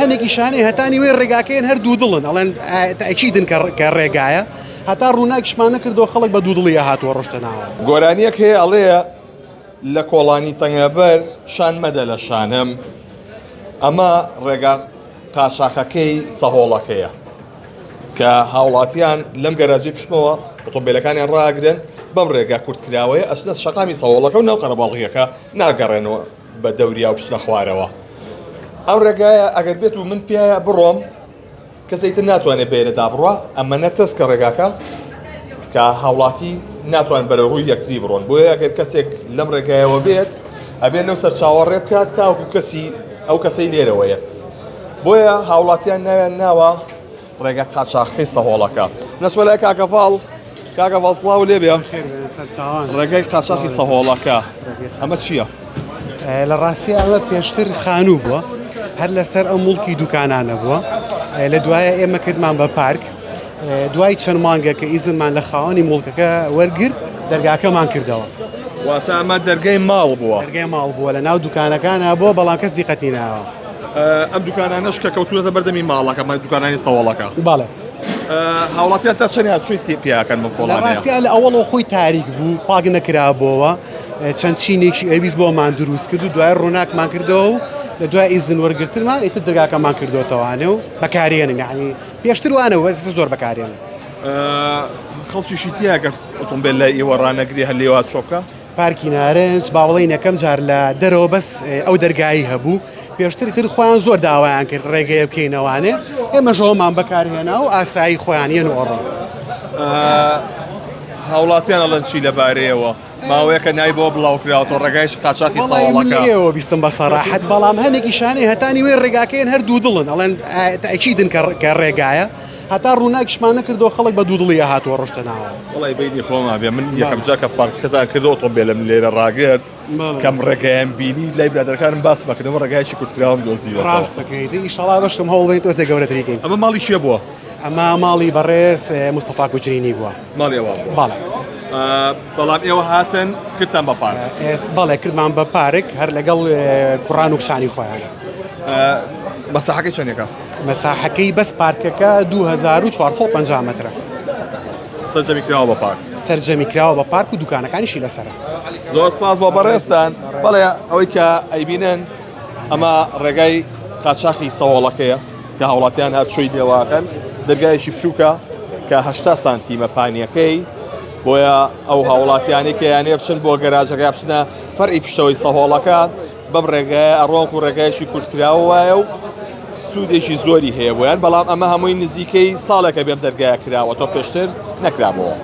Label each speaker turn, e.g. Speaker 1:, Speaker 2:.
Speaker 1: هەنێکیشانەی هەتا نیوەی ڕێگاکەیان هەر دوودڵن ئەڵێن تەئکیدن کە ڕێگایە هەتا ڕووناکیشمان نەکردەوە خەڵک بە دوودڵی هاتووە ڕۆشتە ناوە.
Speaker 2: گۆرانیەک هەیە ئەڵێ لە کۆڵانی تەنگەبەر شان مەدە لە شانم ئەمە ڕێگا قاچاخەکەی سەهۆڵەکەیە کە هاوڵاتیان لەم گەراجی پشتمەوە ئۆتۆمبیلەکانیان ڕاگرن بەم ڕێگا کورتکراوەیە ئەچنە شەقامی سەهۆڵەکە و ناو قەرەباڵغیەکە ناگەڕێنەوە بە دەوریا و بچنە خوارەوە ئەم ڕێگایە ئەگەر بێت و من پیاە بڕۆم کەسێک تر ناتوانێت بێرەدا بڕە ئەمە نەتەسکە ڕێگاکە کە هاوڵاتی ناتوان بەرەو ڕووی یەکتری بڕۆن بۆیە ئەگەر کەسێک لەم ڕێگایەوە بێت ئەبێت لەو سەرچاوە ڕێ بکات تاوەکو کەسی ئەو کەسەی لێرەوەیە بۆیە هاوڵاتیان ناویان ناوە ڕێگە قاچاخەکەی سەهۆڵەکە. نەچمە لای کاکە ڤاڵ. کاکە ڤاڵ سڵاو لێ بێ. ڕێگەی قاچاخی سەهۆڵەکە ئەمە چییە؟
Speaker 1: لە ڕاستی ئەمە پێشتر خانوو بووە هەر لەسەر ئەو موڵکی دوکانانە بووە لە دوایە ئێمە کردمان بە پارک دوای چەند مانگە کە ئیزنمان لە خاوەنی موڵکەکە وەرگرت دەرگاکەمان کردەوە.
Speaker 2: واتە ئەمە دەرگای ماڵ بووە.
Speaker 1: دەرگای ماڵ بووە لە ناو دوکانەکانە بووە بەڵام کەس دیقەتی ناوە.
Speaker 2: ئەم دوکانانەش کە کەوتوونەتە بەردەمی ماڵەکە مە دوکانانی سەوەڵەکە.
Speaker 1: بەڵێ.
Speaker 2: هاوڵاتیان تا چەند هاتووی پیاکەن بەم
Speaker 1: لە
Speaker 2: کۆڵانەیە؟
Speaker 1: ڕاستیا لە ئەوەڵەوە خۆی تاریک بوو پاک نەکرابۆوە چەند چینێکی ئەویست بۆمان دروست کرد و دوای ڕووناکمان کردەوە و لە دوای ئیزن وەرگرتنمان ئیتر دەرگاکەمان کردۆتەوانێ و بەکارێنن یعنی پێشتر وانە بەس ئێستا زۆر بەکارێنن.
Speaker 2: خەڵکیشی تیا گەر ئۆتۆمبێل لای ئێوە ڕانەگری هەر لێوە چۆ بکا؟
Speaker 1: پارکی نارنج با بڵێین یەکەم جار لە دەرەوە بەس ئەو دەرگایی هەبوو پێشتر تر خۆیان زۆر داوایان کرد ڕێگەیە بکەینەوانێ ئێمەش ئەومان بەکارهێنا و ئاسایی خۆیان یەن و ئەڕۆن.
Speaker 2: هاوڵاتیان ئەڵێن چی لەبارەیەوە؟ ماوەیەکە ناوی بۆ بڵاوکراوەتەوە ڕێگایش قاچاخی
Speaker 1: وەڵی من
Speaker 2: سەواڵەکە.
Speaker 1: ئێوە بیستم بە سەراحەت بەڵام هەنێکیشانەی هەتا نیوەی ڕێگاکەیان هەر دوودڵن ئەڵێن تەئکیدن کە ڕێگایە هەتا ڕووناکیشمان نەکردەوە خەڵک بە دوودڵی ئەهاتووە ڕۆشتە ناوەوە.
Speaker 2: وەڵای بەینی خۆمان بێ من یەکەم جار کە پارکەکەتان کردەوە ئۆتۆمبێلم لێرە ڕاگرت کەم ڕێگایان بینی لای برادەرەکانم باس مەکردەوە ڕێگایەکی کورتکراوم دۆزیوەتەوە.
Speaker 1: ڕاست دەکەی دەی ئیشەڵا بەشکم هەوڵ بەین تۆزێ گەورەتری کەین.
Speaker 2: ئەمە ماڵی کێ بووە؟
Speaker 1: ئەمە ماڵی بەڕێز مستەفا کوجرینی بووە.
Speaker 2: ماڵی ئەوان بووە.
Speaker 1: بەڵێ.
Speaker 2: بەڵام ئێوە هاتن کردتان بە پارک.
Speaker 1: بەڵێ کردمان بە پارک هەر لەگەڵ کوڕان و کچانی خۆیان.
Speaker 2: مەساحەکەی چەندێکە؟
Speaker 1: مەساحەکەی بەس پارکەکە 2450 مەترە.
Speaker 2: سەرجەمی کراوە بە پارک.
Speaker 1: سەرجەمی کراوە بە پارک و دوکانەکانیشی لەسەرە.
Speaker 2: زۆر سپاس بۆ بەڕێزتان. بەڵێ ئەوەی کە ئەیبینن ئەمە ڕێگای قاچاخی سەهۆڵەکەیە کە هاوڵاتیان هاتوچۆی لێواکەن دەرگایەکی بچووکە کە هەشتا سانتیمە پانیەکەی بۆیە ئەو هاوڵاتیانی کە یانێ بچن بۆ گەراجەکە بچنە فەرئی پشتەوەی سەهۆڵەکە بەم ڕێگایە ئەڕۆک و ڕێگایەکی کورتکراوە وایە و سوودێکی زۆری هەیە بۆیان بەڵام ئەمە هەمووی نزیکەی ساڵێکە بێم دەرگایە کراوە تۆ پێشتر نەکرابەوە.